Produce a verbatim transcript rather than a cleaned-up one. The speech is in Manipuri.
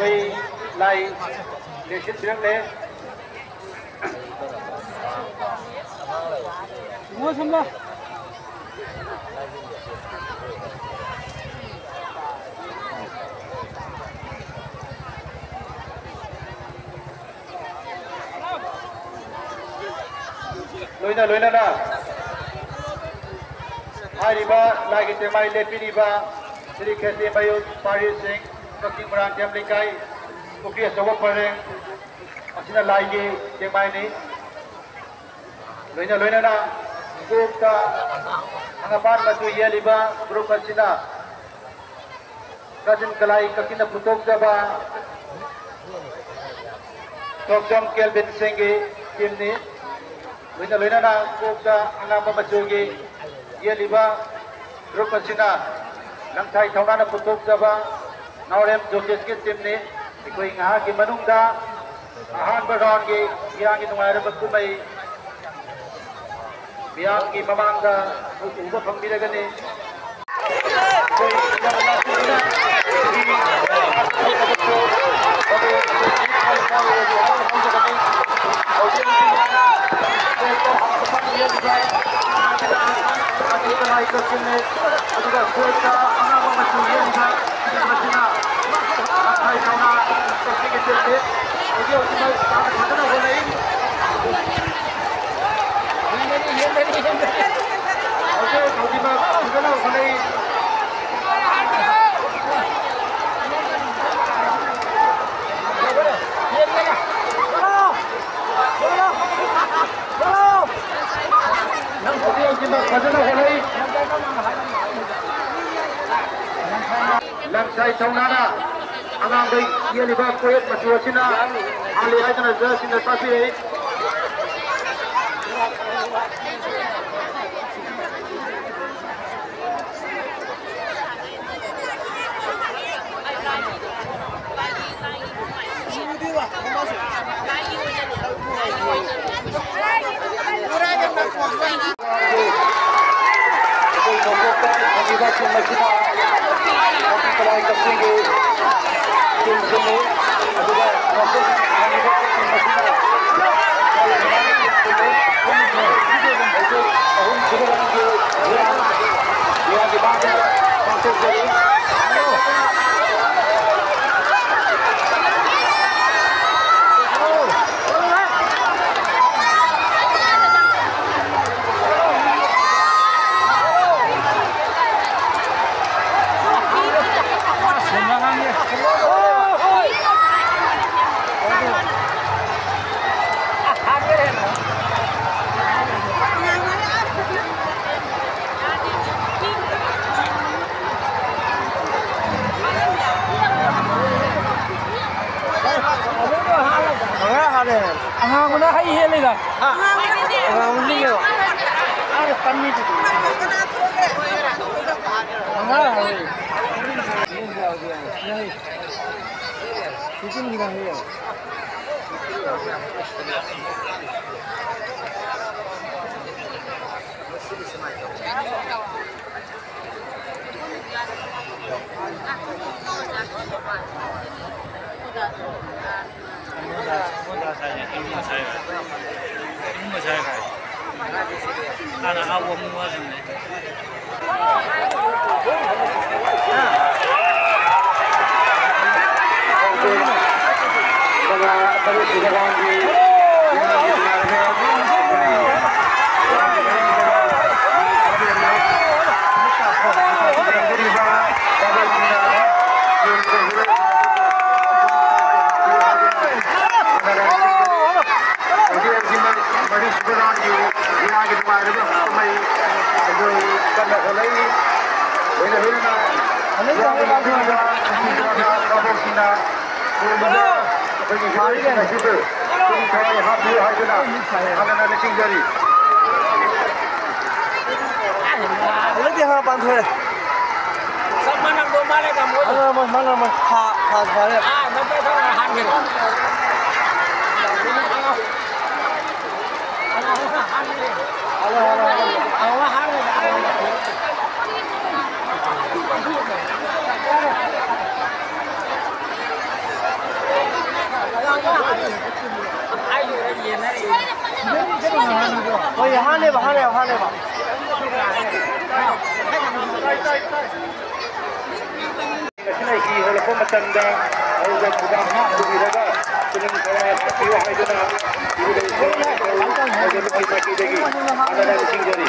ꯑꯩꯈꯣꯏ ꯂꯥꯏ ꯂꯦꯡꯁꯤꯟꯕꯤꯔꯛꯂꯦ꯫ ꯏꯕꯨꯡꯉꯣ ꯁꯣꯝꯗ꯫ ꯂꯣꯏꯅ ꯂꯣꯏꯅꯅ ꯍꯥꯏꯔꯤꯕ ꯂꯥꯏꯒꯤ ꯇꯦꯡꯃꯥꯏ ꯂꯦꯞꯄꯤꯔꯤꯕ ꯁ꯭ꯔꯤ ꯈꯦꯇ꯭ꯔꯤ ꯃꯌꯨꯝ ꯄꯥꯔꯤ ꯁꯤꯡ, ꯀꯛꯆꯤꯡ ꯃꯣꯏꯔꯥꯡꯊꯦꯝ ꯂꯩꯀꯥꯏ, ꯄꯨꯈ꯭ꯔꯤ ꯑꯆꯧꯕ ꯄꯔꯦꯡ, ꯑꯁꯤꯅ ꯂꯥꯏꯒꯤ ꯇꯦꯡꯃꯥꯏꯅꯤ꯫ ꯂꯣꯏꯅ ꯂꯣꯏꯅꯅ ꯀꯣꯛꯇ ꯍꯪꯒꯄꯥꯟ ꯃꯆꯨ ꯌꯦꯜꯂꯤꯕ ꯒ꯭ꯔꯨꯞ ꯑꯁꯤꯅ ꯀꯥꯖꯤꯟ ꯀꯂꯥꯏ ꯀꯛꯆꯤꯡꯅ ꯄꯨꯊꯣꯛꯆꯕ ꯊꯣꯛꯆꯣꯝ ꯀꯦꯜꯕꯤꯟ ꯁꯤꯡꯒꯤ ꯇꯤꯝꯅꯤ꯫ ꯂꯣꯏꯅ ꯂꯣꯏꯅꯅ ꯀꯣꯛꯇ ꯑꯉꯥꯡꯕ ꯃꯆꯨꯒꯤ ꯌꯦꯜꯂꯤꯕ ꯒ꯭ꯔꯨꯞ ꯑꯁꯤꯅ ꯂꯪꯊꯥꯏ ꯊꯧꯅꯥꯅ ꯄꯨꯊꯣꯛꯆꯕ ꯅꯥꯎꯔꯦꯝ ꯖꯣꯀꯤꯁꯀꯤ ꯇꯤꯝꯅꯤ꯫ ꯑꯩꯈꯣꯏ ꯉꯥꯏꯍꯥꯛꯀꯤ ꯃꯅꯨꯡꯗ ꯑꯍꯥꯟꯕ ꯔꯥꯎꯟꯒꯤ ꯏꯔꯥꯡꯒꯤ ꯅꯨꯡꯉꯥꯏꯔꯕ ꯀꯨꯝꯍꯩ ꯃꯤꯌꯥꯝꯒꯤ ꯃꯃꯥꯡꯗ ꯎꯕ ꯐꯪꯕꯤꯔꯒꯅꯤ꯫ ꯑꯩꯈꯣꯏ ꯏꯟꯗꯤꯌꯥ ꯂꯩꯕꯥꯛꯁꯤꯡꯁꯤꯅ ꯑꯗꯨꯒ ꯀꯣꯏꯠꯇ ꯑꯉꯥꯡꯕ ꯃꯆꯨ ꯌꯦꯡꯕ ꯃꯁꯤꯅ ꯉꯁꯥꯏ ꯊꯧꯅꯥ ꯀꯛꯆꯤꯡꯒꯤ ꯇꯤꯝꯅꯤ꯫ ꯍꯧꯖꯤꯛ ꯍꯧꯖꯤꯛꯃꯛ ꯌꯥꯝꯅ ꯐꯖꯅ ꯍꯣꯠꯅꯩ꯫ ꯍꯧꯖꯤꯛ ꯍꯧꯖꯤꯛꯃꯛ ꯐꯖꯅ ꯍꯣꯠꯅꯩ꯫ ꯍꯧꯖꯤꯛ ꯍꯧꯖꯤꯛꯃꯛ ꯐꯖꯅ ꯍꯣꯠꯅꯩ꯫ ꯂꯪꯁꯥꯏ ꯊꯧꯅꯥꯅ ꯑꯉꯥꯡꯕ ꯌꯦꯜꯂꯤꯕ ꯀꯣꯌꯦꯠ ꯃꯆꯨ ꯑꯁꯤꯅ ꯍꯥꯜꯂꯤ ꯍꯥꯏꯗꯨꯅ ꯖꯖꯁꯤꯡꯅ ꯇꯥꯛꯄꯤꯔꯛꯏ꯫ ꯑꯩꯈꯣꯏ ꯅꯣꯡꯄꯣꯛꯇ ꯐꯪꯉꯤꯕ ꯇꯤꯝ ꯑꯁꯤꯅ ꯀꯛꯆꯤꯡ ꯀꯛꯆꯤꯡꯒꯤ ꯇꯤꯝꯁꯦ ꯑꯉꯥꯡꯕꯅ ꯍꯩ ꯍꯦꯜꯂꯤꯗ꯫ ꯑꯉꯥꯡꯕꯅ ꯂꯤꯡꯉꯦꯕ꯫ ꯑꯉꯥꯡ ꯍꯩ꯫ ꯃꯔꯤꯁꯨꯕ ꯔꯥꯎꯟꯒꯤ ꯂꯤꯂꯥꯒꯤ ꯅꯨꯡꯉꯥꯏꯔꯕ ꯀꯨꯝꯍꯩ ꯑꯗꯨ ꯀꯟꯅ ꯍꯣꯠꯅꯔꯤ꯫ ꯂꯣꯏꯅ ꯂꯣꯏꯅꯅ ꯌꯥꯝꯅ ꯃꯗꯨꯗ ꯅꯨꯡꯁꯤꯖꯔꯕ ꯚꯥꯕꯣꯛꯁꯤꯡꯅ ꯀꯣꯜꯂꯤꯕ ꯑꯩꯈꯣꯏꯒꯤ ꯍꯤꯔꯣꯏꯁꯤꯡ ꯑꯁꯤꯕꯨ ꯄꯨꯛꯅꯤꯡ ꯊꯋꯥꯏ ꯍꯥꯞꯄꯤꯌꯨ ꯍꯥꯏꯗꯨꯅ ꯍꯟꯅ ꯍꯟꯅ ꯅꯤꯡꯁꯤꯡꯖꯔꯤ꯫ ꯍꯧꯖꯤꯛꯇꯤ ꯍꯥꯟꯅ ꯄꯥꯟꯊꯣꯛꯑꯦ꯫ ꯆꯞ ꯃꯥꯟꯅꯝꯗꯧ ꯃꯥꯜꯂꯦꯗ ꯃꯣꯏꯗꯣ꯫ ꯃꯥꯟꯅꯔꯝꯃꯣꯏ, ꯃꯥꯟꯅꯔꯝꯃꯣꯏ꯫ ꯐꯥ-, ꯐꯥꯁ ꯐꯥꯔꯦ꯫ ꯑꯥ, ꯅꯠꯇ꯭ꯔꯒ ꯍꯥꯟꯅ꯫ ꯍꯣꯏ, ꯍꯥꯟꯅꯦꯕ, ꯍꯥꯟꯅꯦꯕ, ꯍꯥꯟꯅꯦꯕ꯫ ꯑꯁꯤꯅ ꯍꯤ ꯍꯣꯜꯂꯛꯄ ꯃꯇꯝꯗ ꯑꯗꯨꯗ ꯈꯨꯗꯥꯡ ꯄꯨꯕꯤꯔꯒ ꯈꯨꯅꯨꯡ ꯊꯋꯥꯏ ꯍꯥꯞꯄꯤꯌꯨ ꯍꯥꯏꯗꯨꯅ ꯏꯕꯨꯙꯧ ꯏꯁꯣꯔ ꯃꯥꯏꯀꯩꯗꯒꯤ ꯍꯥꯟꯅꯅ ꯅꯤꯡꯁꯤꯡꯖꯔꯤ꯫